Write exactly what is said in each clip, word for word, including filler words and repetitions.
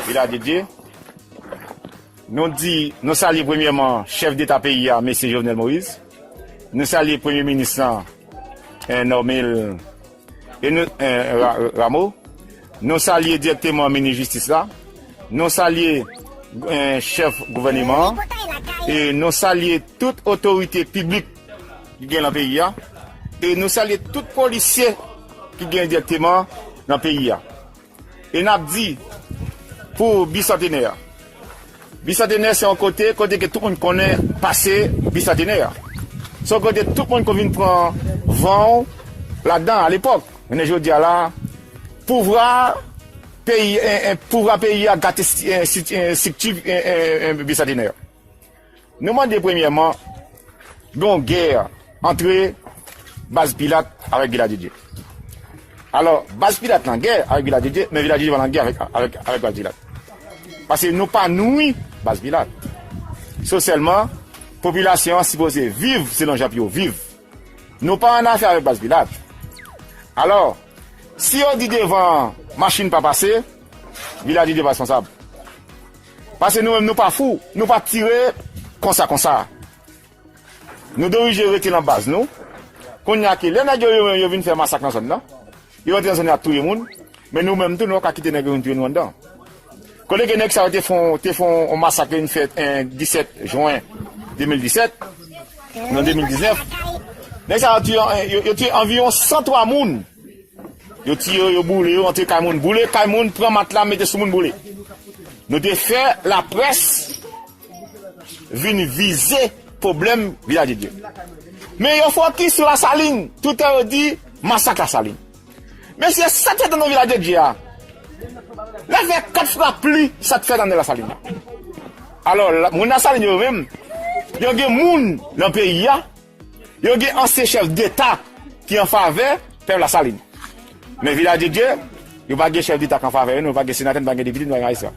Vilaj de Dye. Nou di, nou salye premyèman chèf deta peyi a, mesye Jovenel Moïse. Nou salye premye minis lan, eh, Normil e nou, eh, Ra- Rameau. Nou salye dirèkteman minis jistis la. Nou salye, eh, chèf gouvèneman an. E nou salye tout otorite piblik ki gen nan peyi a. E nou salye tout polisye ki gen dirèkteman nan peyi a. E n ap di pou Bisantenè. Bisantenè se yon kote, kote ke tout moun konnen pase Bisantenè. Se yon kote tout moun konn vin pran van w ladan alepòk. Men jodi a la, pouvwa peyi, eh, eh, pouvwa peyi a gate sti- eh, sti- eh, estrikti, eh, eh, eh, Bisantenè. Nou mande premyèman, gen yon gè antre Baz Pilat avèk Vilaj de Dye. Alò, Baz Pilat nan gè avèk Vilaj de Dye, men Vilaj de Dye pa nan gè avèk, avèk, avèk Baz Pilat. Paske nou pa nwi Baz Pilat. Se sèlman, popilasyon an sipoze viv selon jan pou yo viv. Nou pa annafè avèk Baz Pilat. Alò, si yo di devan machin pa pase, Vilaj de Dye pa responsab. Paske nou menm nou pa fou, nou pa tire konsa konsa. Nou dirije rete nan baz nou. Kounye a ke lè nèg yo, yo, yo vin fè masak nan zòn nan, yo rantre nan zòn nan ap touye moun, men nou menm tou nou pa ka kite nèg yo vin touye nou anndan. Kote ke nèg sa yo te fon, te fon yon masak yo vin fè, eh, disèt jen de mil disèt, nan de mil diznèf. Nèg sa yo touye, eh, yo, yo touye anviwon san twa moun. Yo tiye yo, yo boule yo, antre kay moun, boule kay moun, pran matla, mete sou moun, boule. Nou te fè laprès vin vize pwoblèm Vilaj de Dye. Men yo fokis sou Lasalin, toutan yo di masak Lasalin. Mesye, sa k fèt anndan Vilaj de Dye a, la fè kat fwa pli sa k fèt anndan Lasalin la. Alò, la- moun Lasalin yo menm, yo gen moun nan peyi a, yo gen ansyen chèf deta ki an favè pèp Lasalin. Men Vilaj de Dye, yo pa gen chèf deta ki an favè yo, nou pa gen senatè, nou pa gen depite, nou pa gen majistra.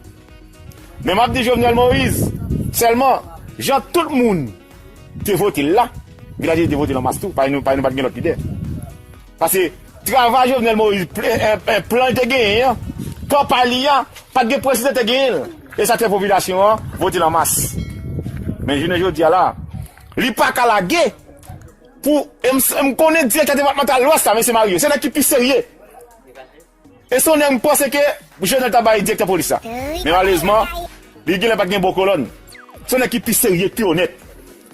Men m ap di Jovenel Moïse, sèlman, jan tout moun te vote l la, Vilaj de Dye te vote l an mas tou, paske nou, paske nou pa t gen lòt lidè. Paske travay Jovenel Moïse, pl- en- en plan li te genyen an, kanpay li a, pa t gen prezidan te genyen l. E sa fè popilasyon an vote l an mas. Men jounen jodi a la, li pa ka lage pou, e m, m konnen direktè depatmantal Lwès la, mesye Mario, se nèg ki pi serye. E se yon nèg m panse ke Jovenel ta bay direktè polis la. Men malerezman, li genlè pa t gen bon kolòn. Se yon nèg ki pi serye, ki pi onèt.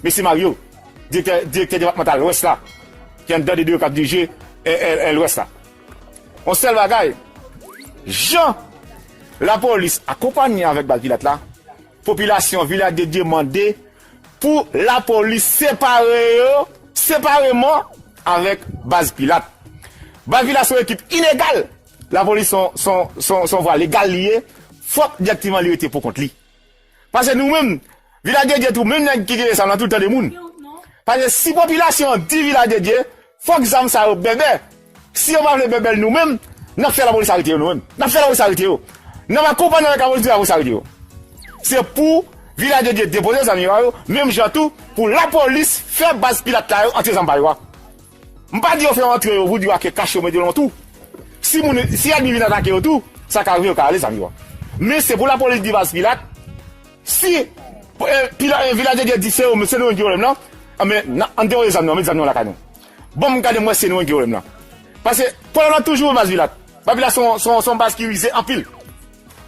Mesye Mario, direktè, direktè depatmantal Lwès la, ki anndan de yo k ap dirije, e, e, e, Lwès la. Yon sèl bagay, jan lapolis akonpanye avèk Baz Pilat la, popilasyon Vilaj de Dye mande pou lapolis separe yo, separeman avèk Baz Pilat. Baz Pilat se yon ekip ilegal. Lapolis se yon, se yon, se yon, se yon vwa legal li ye. Fòk direkteman li rete pou kont li. Paske nou menm, Vilaj de Dye tou, menm nèg ki genyen zam nan, tout tande moun. Paske si popilasyon an di Vilaj de Dye, fòk zam sa yo bèbè. Si yo pa vle bèbè l nou menm, n ap fè lapolis arete yo nou menm. N ap fè lapolis arete yo. N ap akonpanye avèk lapolis pou lapolis arete yo. Se pou Vilaj de Dye depoze zam yo a yo, menm jan tou pou lapolis fè Baz Pilat la yo antre zam pa yo a. M pa di yo fè yo antre yo, voudou a ke kache yo mete yo nan twou. Si moun, si ènmi vin atake yo tou, sa ka rive yo ka ale zam yo a. Men se pou lapolis di Baz Pilat, si, eh, Pila- eh, Vilaj de Dye di se yo, se nou menm ki pwoblèm nan, anben, n a- ann depoze zam nou, met zam nou lakay nou. Ban m gade m wè se nou menm ki pwoblèm nan. Paske pwoblèm nan toujou Baz Pilat. Baz Pilat se yon, se yon, se yon baz ki rize anpil.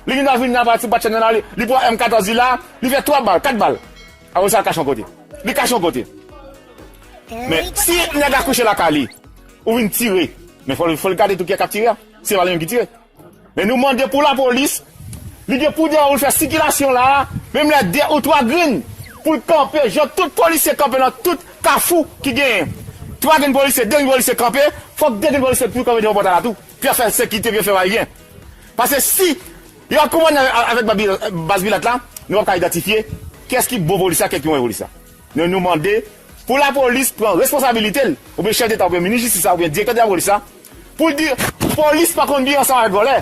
Li vin la vin la pati bat chèn nan ale, li pran M katòz li la, li fè twa bal, kat bal. Apre sa, l kache yon kote. Li kache yon kote. Men, si nèg la kouche lakay li, ou vin tire, men fò, fò l gade tou kiyès k ap tire a. Se pa li menm ki tire. Men nou mande pou lapolis, li gen pouvwa pou l fè sikilasyon la, menm lè de ou twa grenn, pou l kanpe, jan tout polisye kanpe nan tout kafou ki genyen. Twa grenn polisye, de grenn polisye kanpe, fòk de grenn polisye tou kanpe devan pòtay la tou. Pou y ap fè sekirite, pou y ap fè va e vyen. Paske si yo akonpanye avèk, avèk Baz Pilat la, nou p ap ka idantifye kiyès ki bon polis la, kiyès ki move polis la. Nou, nou mande pou lapolis pran responsabilite l, oubyen chèf deta, oubyen minis jistis la, oubyen direktè de lapolis la, pou l di, polis pa konn byen ansanm avèk vòlè.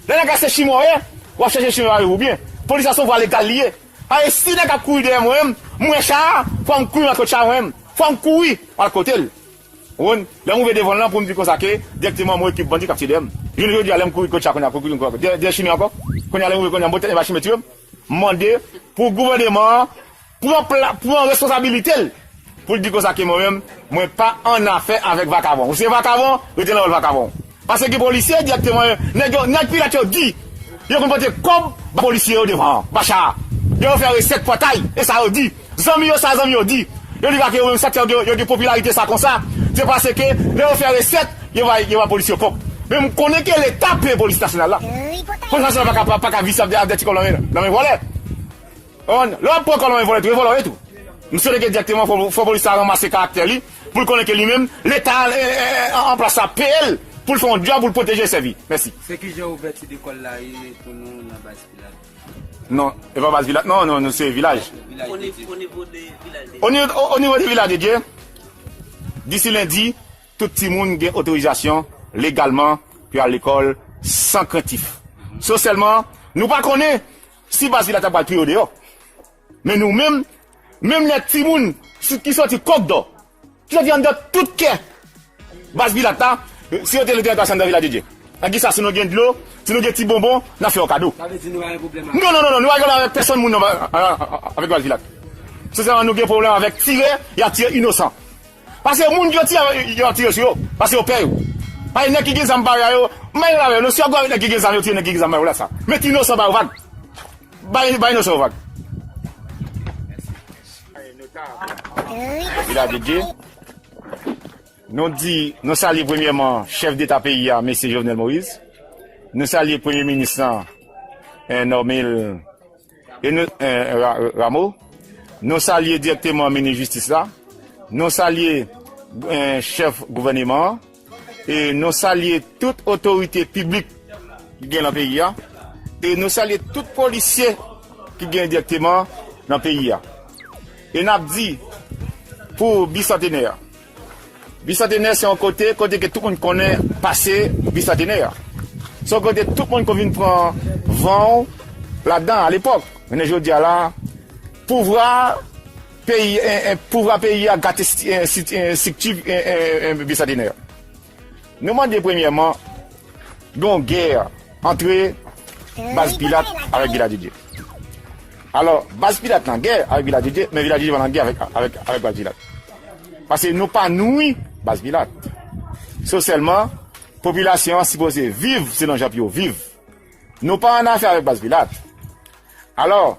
Lè nèg la se chimen w ye, w ap chèche chimen pa yo pou byen. Polis la se yon vwa legal li ye. A, e si nèg ap kouri dèyè mwen menm, m wè cha a, fò m kouri m al kot cha a mwen menm. Fò m kouri m al kote l. Ou konprann? Lè m rive devan l lan pou m di konsa ke, dirèkteman, m wè ekip bandi k ap tire dèyè m. Jounen jodi a, lè m kouri kot sa kounye a, kouri kot, dèyè, dèyè chimè ankò. Kounye a, lè m rive kounye a, m pote anba chimè tiye m. M mande pou gouvènman an pran pla, pran responsabilite l. Pou l di konsa ke mwen menm, mwen pa an afè avèk vakabon. Ou se vakabon, rete nan wòl vakabon. Paske gen polisye dirèkteman, nèg yo, nèg Pilat yo di, yo konn pote kòb ba polisye yo devan, ba cha a. Yo fè resèt pòtay, e sa yo di. Zanmi yo, sa zanmi yo di. Yo di pa ke yo menm sa k fè yo gen, yo gen popilarite sa konsa, se paske lè yo fè resèt, yo bay, yo bay polisye yo kòb. Men m konnen ke Leta peye polis nasyonal la. Polis nasyonal pa ka, pa, pa ka vise avèk, avèk ti kòb nan men, nan men vòlè. Lè w ap pran kòb nan men vòlè tou, e vòlè w ye tou. M swete ke dirèkteman fò, fò polis la ranmase karaktè li, pou l konnen ke li menm, Leta, eh, eh, eh, an, an plas la peye l, pou l fè yon djòb, pou l pwoteje e sèvi. Mèsi. Se kijan ouvèti de kòl la ye pou nou nan Baz Pilat? Non, e pa Baz Pilat, non, non, nou se Vilaj. Vilaj de Dye. O nivo, o nivo de Vilaj de Dye, disi lendi, tout timoun gen otorizasyon legalman pou y al lekòl san krentif. Se sèlman, nou pa konnen si Baz Pilat la pral touye yo deyò. Men nou menm, menm lè timoun si, ki soti Kòkdò, ki soti anndan tout kè Baz Pilat la, si yo te, te, te anndan Vilaj de Dye. Nan ki sa, si nou gen dlo, si nou gen ti bonbon, n ap fè yo kado. Sa vle di nou pa gen pwoblèm avè... Non, non, non, non, nou pa gen pwoblèm avèk pèsonn moun nan, a, a, a, avèk Baz Pilat. Se sèlman nou gen pwoblèm avèk tirè, y ap tire inosan. Paske moun ki yo tire, yo tire sou yo, paske yo pè yo. Paske nèg ki gen zam parèy a yo, m pa gen avè yo non, si yo gwo avèk nèg ki gen zam, yo tire nèg ki gen zam, bay yo la sa. Men ti inosan ba yo vag. Bay, bay inosan yo vag. Vilaj de Dye. Nou di, nou salye premyèman chèf deta peyi a, mesye Jovenel Moïse. Nou salye premye minis lan, eh, Normil, e nou, eh, Ra-, Rameau. Nou salye dirèkteman minis jistis la. Nou salye, eh, chèf gouvèneman an. E nou salye tout otorite piblik ki gen nan peyi a. E nou salye tout polisye ki gen dirèkteman nan peyi a. E n ap di pou Bisantenè. Bisantenè se yon kote, kote ke tout moun konnen pase Bisantenè. Se yon kote tout moun konn vin pran van w ladan alepòk. Men jodi a la, pouvwa peyi, eh, eh, pouvwa peyi a gate sti-, eh, sti-, eh, estrikti, eh, eh, eh, Bisantenè. Nou mande premyèman, gen yon gè antre Baz Pilat avèk Vilaj de Dye. Alò, Baz Pilat nan gè avèk Vilaj de Dye, men Vilaj de Dye pa nan gè avèk, avèk, avèk Baz Pilat. Paske nou pa nwi Baz Pilat. Se sèlman, popilasyon an sipoze viv selon jan pou yo viv. Nou pa an afè avèk Baz Pilat. Alò,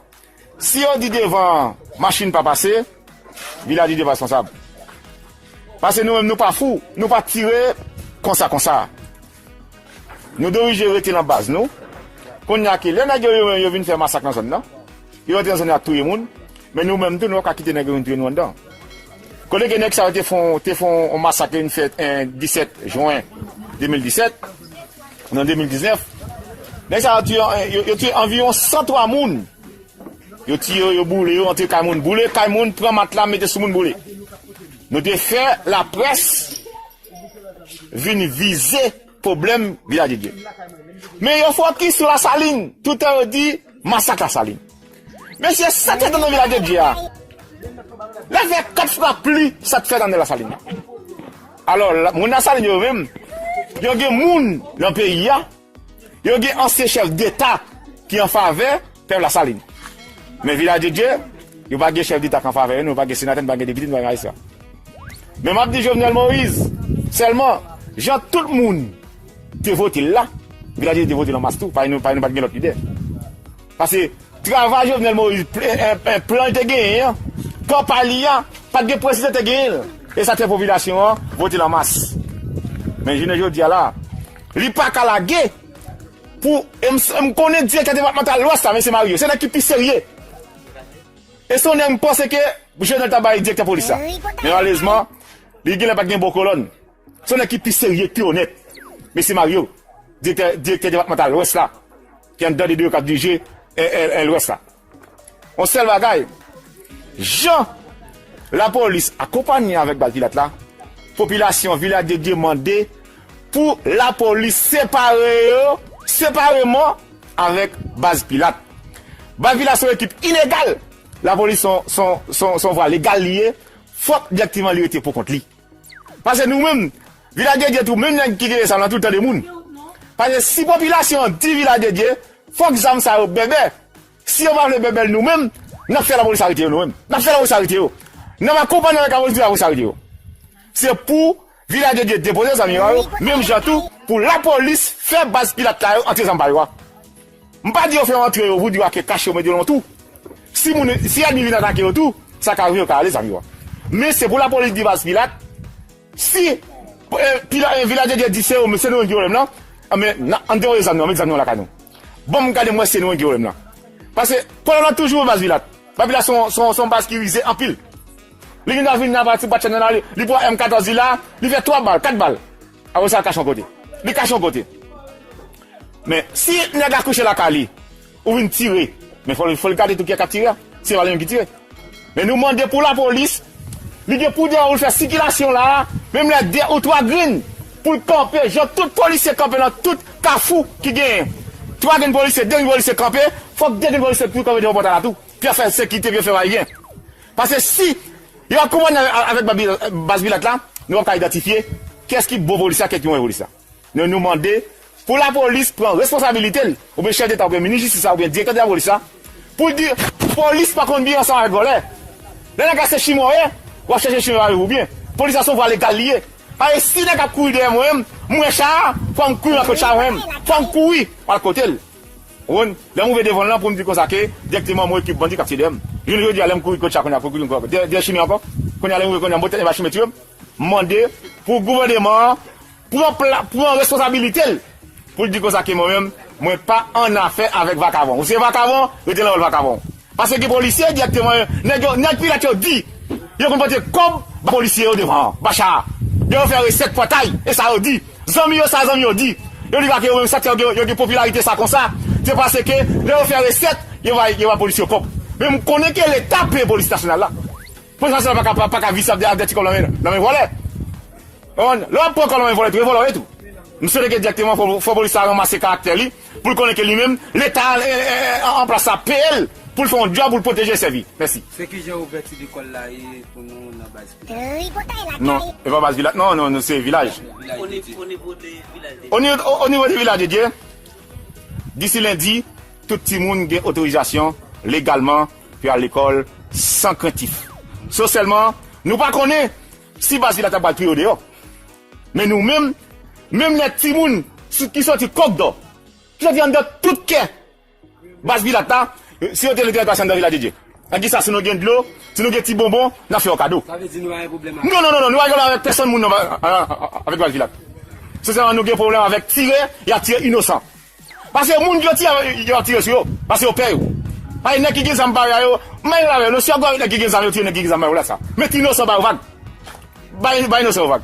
si yo di devan machin pa pase, Vilaj de Dye pa responsab. Paske nou menm nou pa fou, nou pa tire konsa konsa. Nou dirije rete nan baz nou. Kounye a ke lè nèg yo, yo, yo vin fè masak nan zòn nan, yo rantre nan zòn nan ap touye moun, men nou menm tou nou pa ka kite nèg yo vin touye nou anndan. Kote ke nèg sa yo te fè, te fè yon masak yo vin fèt, eh, disèt jen de mil disèt, nan de mil diznèf, nèg sa yo tiye, yo, yo tiye anviwon san twa moun. Yo tiye yo, yo boule yo, antre kay moun boule, kay moun pran matla, mete sou moun boule. Nou te fè laprès vin vize pwoblèm Vilaj de Dye. Men yo fokis sou Lasalin, toutan yo di masak Lasalin. Mesye, sa k fèt anndan Vilaj de Dye a, lè fè kat fwa pli sa k fèt anndan Lasalin. Alò, la, moun Lasalin yo menm, yo gen moun nan peyi a, yo gen ansyen chèf deta ki an favè pèp Lasalin. Men Vilaj de Dye, yo pa gen chèf deta ki an favè yo, nou pa gen senatè, nou pa gen depite, nou pa gen majistra. Men m ap di Jovenel Moïse, sèlman, jan tout moun te vote l la, Vilaj de Dye te vote l an mas tou, paske nou, paske nou pa t gen lòt lidè. Paske travay Jovenel Moïse, pl-, en, en, en, plan li te genyen an, kanpay li a, pa t gen prezidan te genyen l. E sa te fè popilasyon an vote l an mas. Men jounen jodi a la, li pa ka lage pou, e m, m konnen direktè depatmantal Lwès la, mesye Mario, se nèg ki pi serye. E se yon nèg m panse ke Jovenel ta bay direktè polis la. Men malerezman, li genlè pa t gen bon kolòn. Se yon nèg ki pi serye, pi onèt. Mesye Mario, direktè, direktè depatmantal Lwès la, ki anndan de yo k ap dirije, eh, eh, eh, Lwès la. Yon sèl bagay, jan lapolis akonpanye avèk Baz Pilat la, popilasyon Vilaj de Dye mande pou lapolis separe yo, separeman avèk Baz Pilat. Baz Pilat se yon ekip ilegal. Lapolis se yon, se yon, se yon, se yon vwa legal li ye. Fòk direkteman li rete pou kont li. Paske nou menm, Vilaj de Dye tou, menm nèg ki genyen sa, nou tout tande moun. Paske si popilasyon an di Vilaj de Dye, fòk zam sa yo bèbè. Si yo pa vle bèbè l nou menm, n ap fè lapolis arete yo nou menm. N ap fè lapolis arete yo. N ap akonpanye avèk lapolis pou lapolis arete yo. Se pou Vilaj de Dye depoze zam yo a yo, menm jan tou pou lapolis fè baz pilat la yo antre zam pa yo a. M pa di yo fè yo antre yo, pou di yo ake kache yo mete yo nan tou. Si moun, si ènmi vin atake yo tou, sa ka rive yo ka ale zam yo a. Men se pou lapolis di baz pilat, si eh, pila, eh, Vilaj de Dye di se yo, se nou menm ki pwoblèm nan, anben, na- ann depoze zam nou, ann met zam nou lakay nou. Bon, m gade m wè se nou menm ki pwoblèm nan. Paske pwoblèm nan toujou baz pilat. Baz pilat se yon- se yon- se yon baz ki rize anpil. Li gen dwa vin nan pati bwat chann nan, li, li pran M katòz li la, li fè twa bal, kat bal. Apre sa, l kache yon kote. Li kache yon kote. Men, si nèg la kouche lakay li, ou vin tire, men fò, fò l gade tou kiyès k ap tire a. Se pa li menm ki tire. Men nou mande pou lapolis, li gen pou dèyè ou l fè sikilasyon la, menm lè de ou twa grenn, pou l kanpe, jan tout polisye kanpe nan tout kafou ki genyen. Twa grenn polisye, de grenn polisye kanpe, fòk de grenn polisye tou kanpe devan pòtay la tou. Pou y ap fè sekirite, pou y ap fè va e vyen. Paske si yo akonpanye avèk, avèk babi- baz pilat la, nou p ap ka idantifye kiyès ki bon polis la, kiyès ki move polis la. Nou, nou mande pou lapolis pran responsabilite l, oubyen chèf deta, oubyen minis jistis la, oubyen direktè de lapolis la, pou l di, polis pa konn byen ansanm avèk vòlè. Lè nèg la se chimè w ye, w ap chèche chimè pa viv ou byen. Polis la se yon vwa legal li ye. Paske si nèg ap kouri dèyè mwen menm, m wè cha a, fò m kouri nan kot cha mwen menm. Fò m kouri al kote l. Ou konprann? Lè m rive devan l lan pou m di konsa ke dirèkteman m wè ekip bandi k ap tire dèyè m. Jounen jodi a, lè m kouri kot cha kounye a, pou kouri ankò, dèyè, dèyè chimè ankò. Kounye a, lè m rive kounye a, m pote machin mete yo. M mande pou gouvèneman an pran pla- pran responsabilite l pou l di konsa ke mwen menm, mwen pa an afè avèk vakabon. Ou se vakabon, rete nan wòl vakabon. Paske gen polisye dirèkteman, nèg yo, nèg pilat yo di, yo konn pote kòb ba polisye yo devan, ba cha a. Lè yo fè resèt pòtay, e sa yo di. Zanmi yo, sa zanmi yo di. Yo di pa ke yo menm sa k fè yo gen, yo gen popilarite sa konsa, se paske lè yo fè resèt, yo bay, yo bay polis yo kòb. Men m konnen ke Leta peye polis nasyonal la. Polis nasyonal pa ka, pa, pa ka viv sa ap de, ap de ti kòb nan men, nan men vòlè. Konprann? Lè w ap pran kòb nan men vòlè tou, e vòlè w ye tou. M swete ke dirèkteman fò, fò polis la ranmase karaktè li, pou l konnen ke li menm, Leta, eh, eh, eh, an plas la peye l, pou l fè yon djòb, pou l pwoteje, sèvi. Mèsi. Se kijan ouvèti lekòl la ye pou nou nan baz pilat? Non, e pa baz pilat, non, non, non, se vilaj. Vilaj de Dye. O nivo, o, o nivo de Vilaj de Dye, disi lendi, tout timoun gen otorizasyon legalman pou y al lekòl san krentif. Sèlman, nou pa konnen si baz pilat la pral touye yo deyò. Men nou menm, menm lè timoun sou- ki soti Kòkdò, ki soti anndan tout kè baz pilat la, si yo te vle te pase anndan Vilaj de Dye. Nan ki sa, si nou gen dlo, si nou gen ti bonbon, n ap fè yo kado. Sa vle di nou pa gen pwoblèm avèk... Non, non, non, non, nou pa gen pwoblèm avèk pèsonn moun non, a- a- a- avèk baz pilat. Se sèlman nou gen pwoblèm avèk tire, y ap tire inosan. Paske moun yo tire, yo ap tire sou yo. Paske yo pè yo. Paske nèg ki gen zam parèy a yo, m pa gen avè yo, non, si yo gwo avèk nèg ki gen zam, yo tire nèg ki gen zam, yo la sa. Men ti inosan ba yo vag. Ba, ba inosan yo vag.